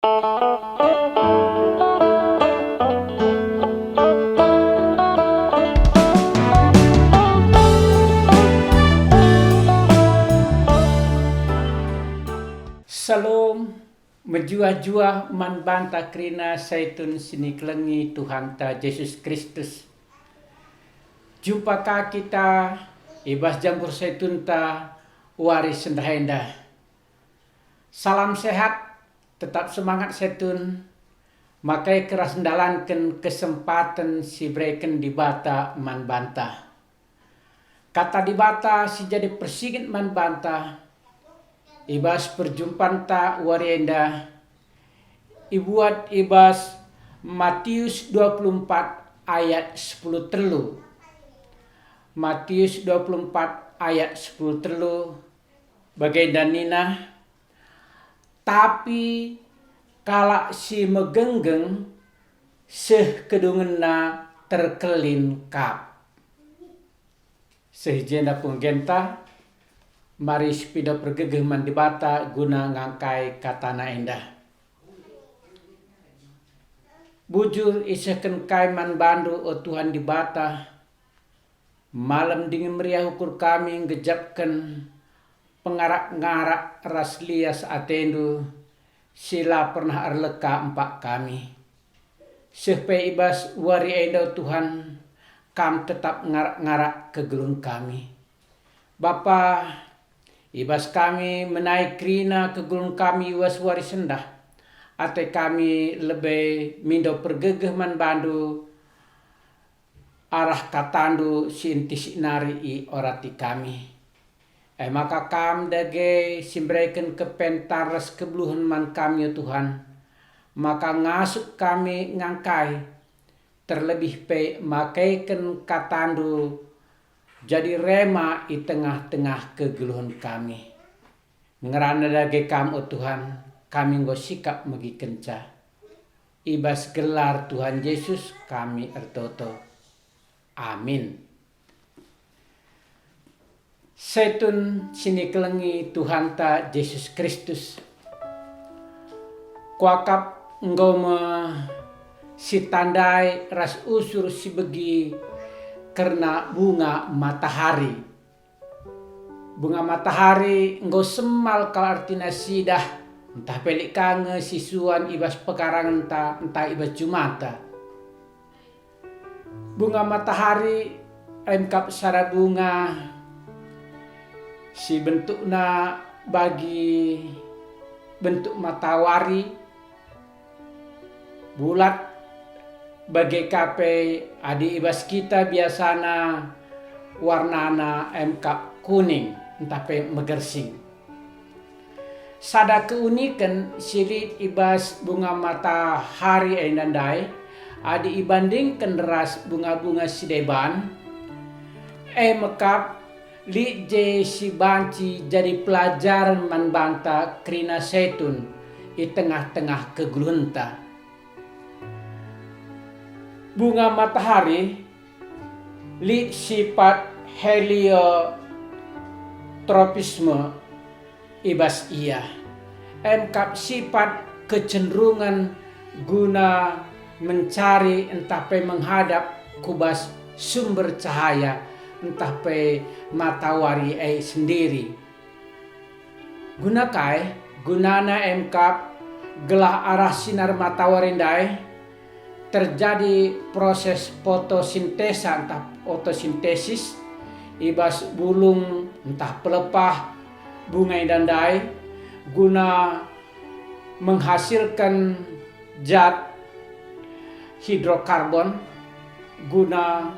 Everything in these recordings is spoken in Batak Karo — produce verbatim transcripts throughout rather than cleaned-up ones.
Salom, mejuah-juah man banta kerina Saitun si nikelengi Tuhanta Jesus Kristus. Jumpa ka kita i bas jambur Saitunta wari sendah enda. Salam sehat, tetap semangat Saitun, makai keras ndalanken kesempaten si ibereken Dibata man banta. Kata Dibata si jadi persinget man banta i bas perjumpanta wari enda ibuat i bas Matius dua puluh empat ayat sepuluh telu. Matius dua puluh empat ayat sepuluh telu, bagenda nina, "Tapi kalak si megenggeng seh kedungenna terkelin kap." Seh i jenda penggenta, mari sipindo pergegeh man Dibata guna ngangkai kataNa enda. Bujur isehken kai man bandu, o Tuhan Dibata, malem dingen meriah ukur kami nggejapken pengarak-ngarak ras lias atendu si la pernah erleka empak kami. Seh pe i bas wari enda, o Tuhan, Kam tetap ngarak-ngarak kegeluhen kami. Bapa, i bas kami menai kerina kegeluhen kami i bas wari sendah, ate kami lebe mindo pergegeh man bandu, arah katandu si entisik nari iorati kami. E maka Kam dage si mbereken kepentaran ras kebeluhen man kami, o Tuhan, maka ngasup kami ngangkai, terlebih pe makeken katandu jadi rema i tengah-tengah kegeluhen kami. Ngerana dage Kam, o Tuhan, kami enggo sikap megikenca. I bas gelar Tuhan Jesus kami ertoto. Amin. Setun si nikelengi Tuhanta Jesus Kristus. Kuakap enggo me sitandai ras usur si begi kerna bunga matahari. Bunga matahari enggo semal kal artina sidah, ntah pe lit ka nge sisuan i bas pekarangenta ntah i bas jumanta. Bunga matahari emkap sada bunga si bentukna bagi bentuk matawari, bulat, bage ka pe adi i bas kita biasana warnana emkap kuning ntah pe megersing. Sada keuniken si lit i bas bunga matahari enda ndai, adi ibandingken ras bunga-bunga si deban, e mekap lit je si banci jadi pelajaren man banta kerina setun i tengah-tengah kegeluhenta. Bunga matahari lit sipat heliotropisme i bas ia, emkap sipat kecenderungen guna mencari ntah pe menghadap ku bas sumber cahaya ntah pe matawari e sendiri. Guna kai? Gunana emkap gelah arah sinar matawari ndai terjadi proses fotosintesa ntah fotosintesis i bas bulung ntah pelepah bunga enda ndai guna menghasilken zat hidrokarbon guna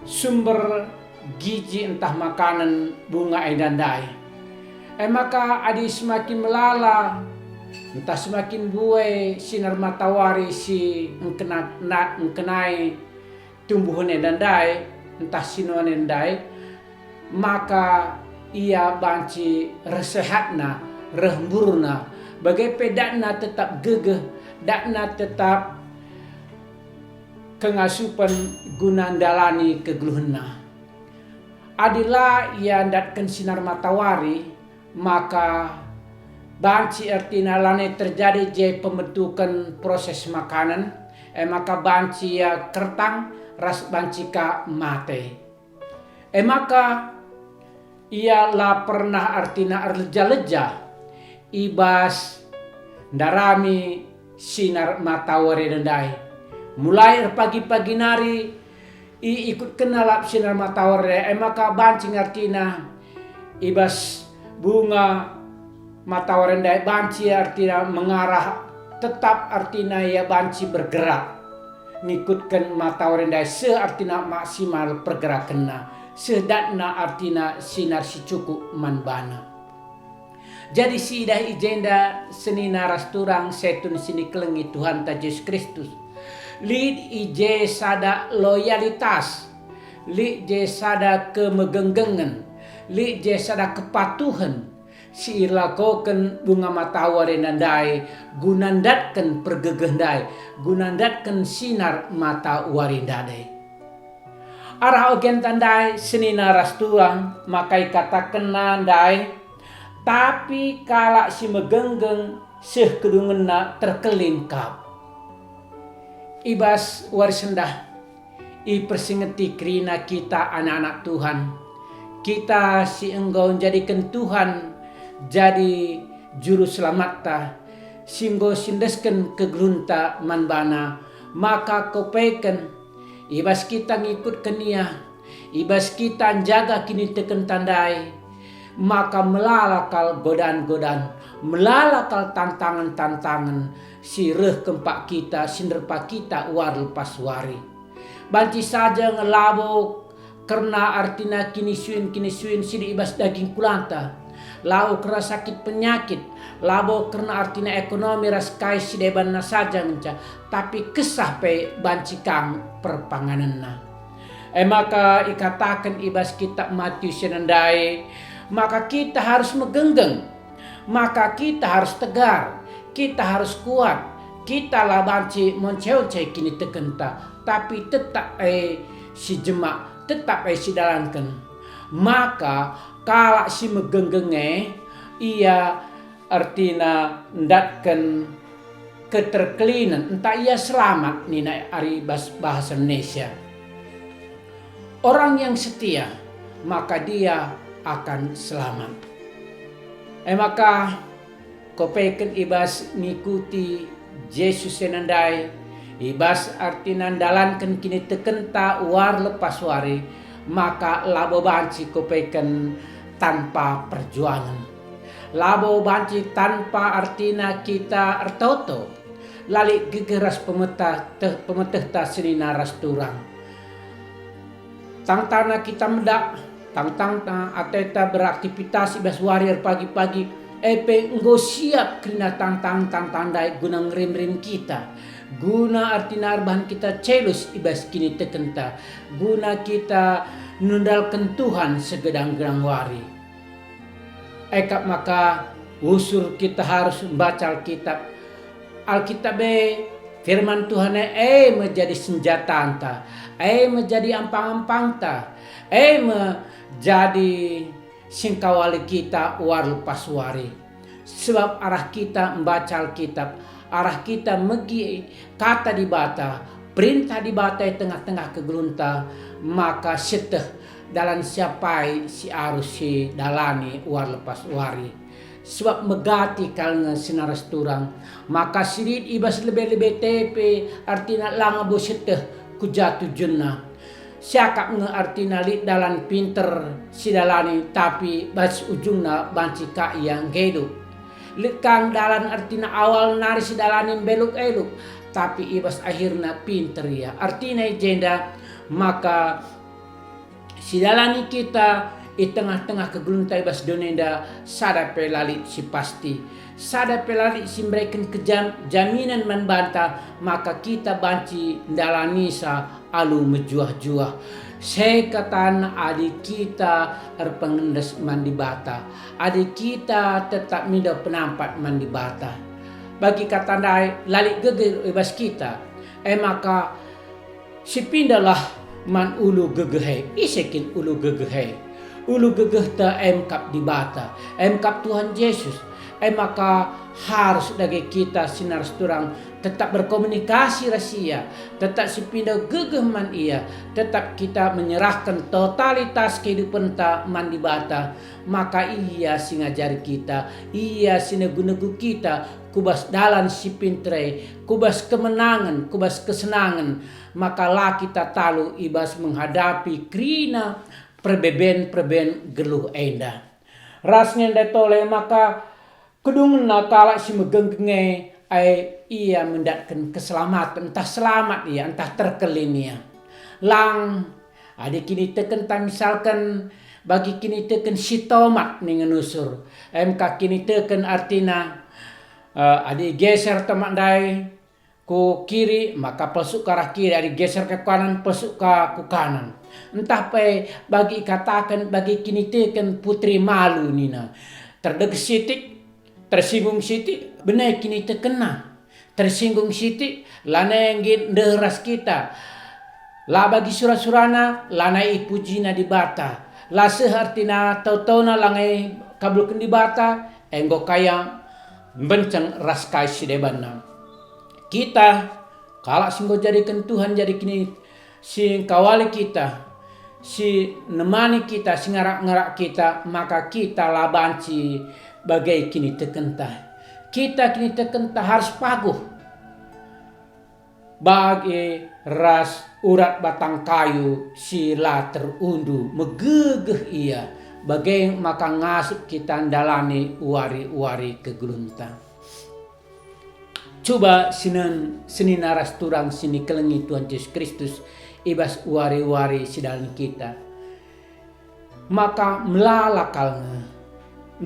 sumber giji ntah makanen bunga enda ndai. E maka adi semakin melala ntah semakin mbue sinar matawari si engkena-, na-, engkenai tumbuhen enda ndai ntah sinoan enda ndai, maka ia banci reh sehatna, reh mburna, bage pe datna tetap gegeh, datna tetap kengasupen guna ndalani kegeluhenna. Adi la ia ndatken sinar matawari, maka Banci ertina lanai terjadi je pembentuken proses makanen, e maka banci ia kertang ras banci ka mate. E maka ia la pernah ertina erleja-leja i bas ndarami sinar matawari enda ndai. Mulai erpagi-pagi nari iikutkenna lap sinar matawari, e maka banci nge ertina i bas bunga matawari ndai banci ertina mengarah, tetap ertina ia banci bergerak ngikutken matawari ndai seh ertina maksimal pergerakenna, seh datna ertina sinar si cukup man bana. Jadi siidah i jenda senina ras turang setun si nikelengi Tuhanta Jesus Kristus, lit i je sada loyalitas, lit je sada kemegenggengen, lit je sada kepatuhen si ilakoken bunga matawari ndai guna ndatken pergegeh ndai, guna ndatken sinar matawari ndai. Arah ogenta ndai senina ras turang maka ikatakenna ndai, tapi kalak si megenggeng seh kedungenna terkelin kap. I bas wari sendah ipersingeti kerina kita anak-anak Tuhan, kita si enggo njadiken Tuhan jadi Juru Selamatta, si enggo siendesken kegeluhenta man baNa, maka kupeken, i bas kita ngikutken Ia, i bas kita njaga kinitekenta ndai, maka melala kal godan-godan, melala kal tantangen-tantangen si reh kempak kita, si nderpa kita wari lepas wari. Banci saja nge labo kerna ertina kinisuin-kinisuin si lit i bas daging kulanta, labo kerna sakit penyakit, labo kerna ertina ekonomi ras kai si debanna saja ngenca, tapi kesah pe banci kang perpanganenna. E maka ikataken i bas kitab Matius enda ndai, maka kita harus megenggeng, maka kita harus tegar, kita harus kuat, kita la banci monce-once kinitekenta, tapi tetap e si jemak, tetap e si dalanken. Maka kalak si megenggeng e, ia ertina ndatken keterkelinen, ntah ia selamat nina ari bas bahasa Indonesia. Orang yang setia, maka dia akan selamat. E maka, kupeken i bas ngikuti Jesus enda ndai, i bas ertina ndalanken kinitekenta wari lepas wari, maka labo banci kupeken tanpa perjuangen. Labo banci tanpa ertina kita ertoto, la lit gegeh ras pemetah-, teh-, pemetehta senina ras turang. Tangtangna kita medak, tangtangna ateta beraktivitas i bas wari erpagi-pagi, e pe enggo siap kerina tangtang-tangtang ndai guna ngerim-rim kita, guna ertina erbahan kita celus i bas kinitekenta, guna kita nundalken Tuhan segedang-gedang wari. E kap maka usur kita harus mbaca Alkitab. Alkitab e, firman Tuhan e, e me jadi senjatanta, e me jadi ampang-ampangta, e me jadi singkawali kita wari lepas wari. Sebab arah kita mbaca Alkitab, arah kita megi Kata Dibata, perintah Dibata i tengah-tengah kegeluhenta, maka sieteh dalan si apai si arus sidalani wari lepas wari. Sebab megati kal nge senina ras turang, maka si lit i bas lebe-lebe e pe ertina langa bo sieteh ku ja tujunna. Siakap nge ertina lit dalan pinter sidalani, tapi bas ujungna banci ka ia nggeluh. Lit kang dalan ertina awal nari sidalani mbeluk-eluk, tapi i bas akhirna pinter ia. Ertina i jenda maka sidalani kita i tengah-tengah kegeluhenta i bas doni enda sada pe la lit si pasti, sada pe la lit si mbereken kejam-, jaminen man banta, maka kita banci ndalanisa alu mejuah-juah. Sekatan adi kita erpengendes man Dibata, adi kita tetap mindo penampat man Dibata. Bagi kata ndai, la lit gegeh i bas kita. E maka, sipindolah man ulu gegeh e. Ise kin ulu gegeh e? Ulu gegehta emkap Dibata, emkap Tuhan Jesus, E maka harus dage kita si nina ras turang tetap berkomunikasi ras ia, tetap sipindo gegeh man ia, tetap kita menyerahken totalitas kehidupenta man Dibata, maka ia si ngajari kita, ia si negu-negu kita ku bas dalan si pinter e, ku bas kemenangen, ku bas kesenangen, maka la kita talu i bas menghadapi kerina perbeben-perbeben geluh enda. Ras nge ndai tole maka kedungenna kalak si megenggeng e, ai ia mendatken keselamaten, ntah selamat ia, ntah terkelin ia. Lang, adi kinitekenta misalken bagi kiniteken si tomat ningen usur, em ka kiniteken artina, eh, adi igeser tomat ndai, ku kiri, maka pelsuk ka arah kiri, adi geser ka kanan, pelsuk ka ku kanan. Ntah pe bagi ikataken bagi kiniteken putri malu nina, terdege sitik, tersinggung sitik, bene kinitekenna. Tersinggung sitik, lanai nggit ndeh ras kita. La bagi sura-surana, lanai ipujina Dibata. La seh artina tau-tauna lanai kabulken Dibata, enggo kaya mbenceng ras kai si debanna. Kita, kalak si enggo jadiken Tuhan jadi kini, si engkawali kita, si nemani kita, si ngarak-ngarak kita, maka kita la banci bage kinitekenta. Kita kinitekenta harus paguh bage ras urat batang kayu si la terundu, megegeh ia, bage maka ngasup kita ndalani wari-wari kegeluhenta. Cuba sinen-, senina ras turang si nikelengi Tuhan Jesus Kristus i bas wari-wari si dalan kita. Maka melala kal nge,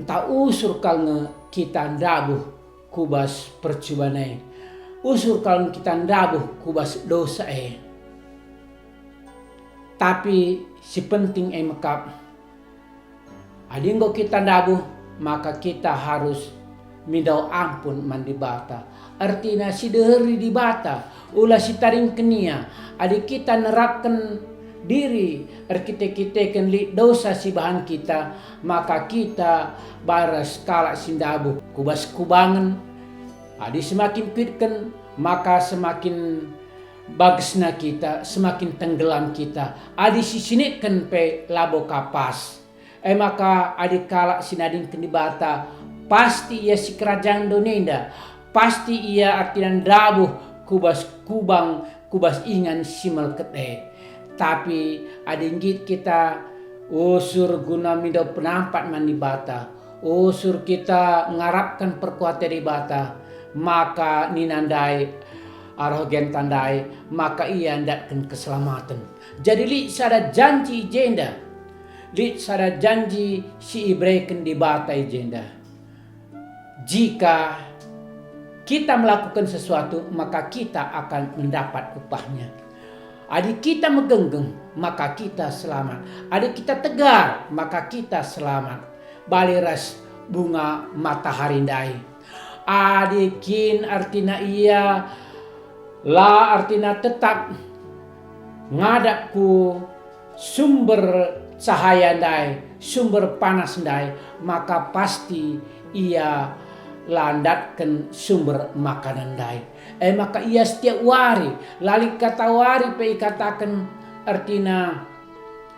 ntah usur kal nge kita ndabuh ku bas percuban e. Usur kal nge kita ndabuh ku bas dosa e. Tapi si penting e mekap, adi enggo kita ndabuh, maka kita harus mindau ampun man Dibata. Ertina sideheri Dibata, ula sitaringken Ia. Adi kita nerapken diri erkite-kiteken lit dosa si bahan kita, maka kita baras kalak si ndabuh ku bas kubangen. Adi semakin pitken, maka semakin bagesna kita, semakin tenggelam kita. Adi sisinitken pe labo ka pas. E maka adi kalak si nadingken Dibata, pasti ia sikerajangen doni enda, pasti ia artina ndabuh ku bas kubang, ku bas ingan si melket e. Tapi adi nggit kita usur guna mindo penampat man Dibata, usur kita ngarapken perkuaten Dibata, maka nina ndai, arah genta ndai, maka ia ndatken keselamaten. Jadi lit sada janji i jenda, lit sada janji si ibereken Dibata i jenda. Jika kita melakukan sesuatu, maka kita akan mendapat upahnya. Adi kita megenggeng, maka kita selamat. Adi kita tegar, maka kita selamat. Bali ras bunga matahari ndai. Adi kin artina ia la artina tetap ngadap ku sumber cahaya ndai, sumber panas ndai, maka pasti ia la ndatken sumber makanan ndai. E maka ia setiap wari, la lit kata wari pe ikataken ertina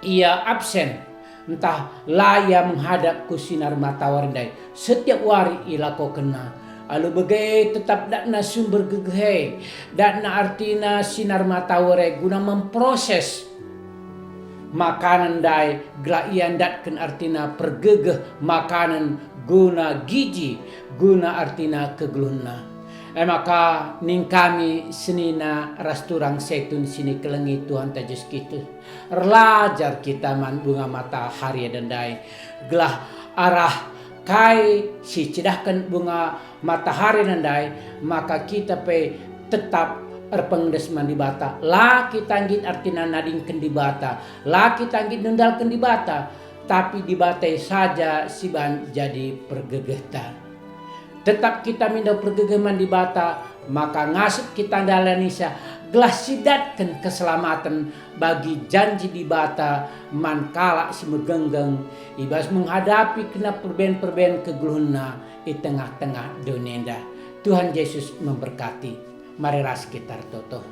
ia absen, ntah la ia menghadap ku sinar matawari ndai. Setiap wari ilakokenna. Alu bage tetap datna sumber gegeh e, datna artina sinar matawari e guna memproses makanan ndai, gelah ia ndatken artina pergegeh makanan guna giji, guna artina kegeluhenna. E maka ningkami senina ras turang setun si nikelengi Tuhanta Jesus Kristus, erlajar kita man bunga matahari enda ndai, gelah arah kai si cidahken bunga matahari enda ndai, maka kita pe tetap erpengendes man Dibata. La kita nggit artina nadingken Dibata, la kita nggit nundalken Dibata, tapi Dibata saja si ban jadi pergegehta. Tetap kita mindo pergegeh man Dibata, maka ngasup kita ndalanisa, gelah sidatken keselamaten bagi janji Dibata man kalak si megenggeng i bas menghadapi kena perben-perben kegeluhenna i tengah-tengah doni enda. Tuhan Yesus memberkati. Mari ras kita ertoto.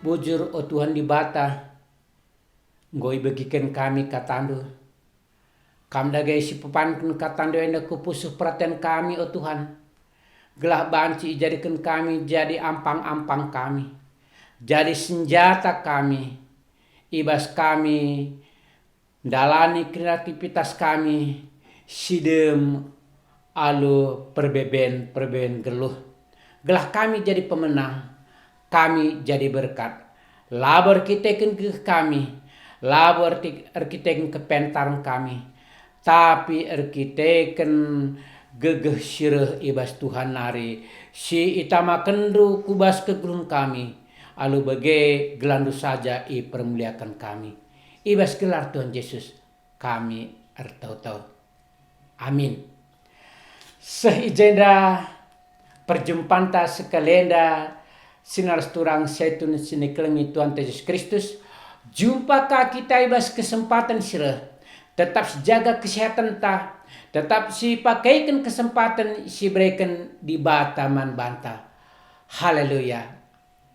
Bujur, o Tuhan Dibata, enggo ibegiken kami kataNdu. Kam dage si pepanken kataNdu enda ku pusuh peraten kami, o Tuhan, gelah banci ijadiken kami jadi ampang-ampang kami, jadi senjata kami, i bas kami ndalani kreativitas kami si dem alu perbeben-perbeben geluh, gelah kami jadi pemenang, kami jadi berkat. Labo erkiteken geh kami, labo erti-, erkiteken kepentaren kami, tapi erkiteken gegeh si reh i bas Tuhan nari, si itamakenndu ku bas kegeluhen kami, alu bage gelarNdu saja ipermuliaken kami. I bas gelar Tuhan Yesus kami ertoto. Amin. Seh i jenda perjumpanta sekalenda, senina ras turang si tuna si ikelengi Tuhanta Jesus Kristus. Jumpa ka kita i bas kesempaten si reh. Tetap sijaga kesehatenta, tetap sipakeken kesempaten si ibereken Dibata man banta. Haleluya.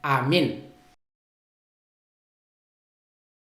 Amin.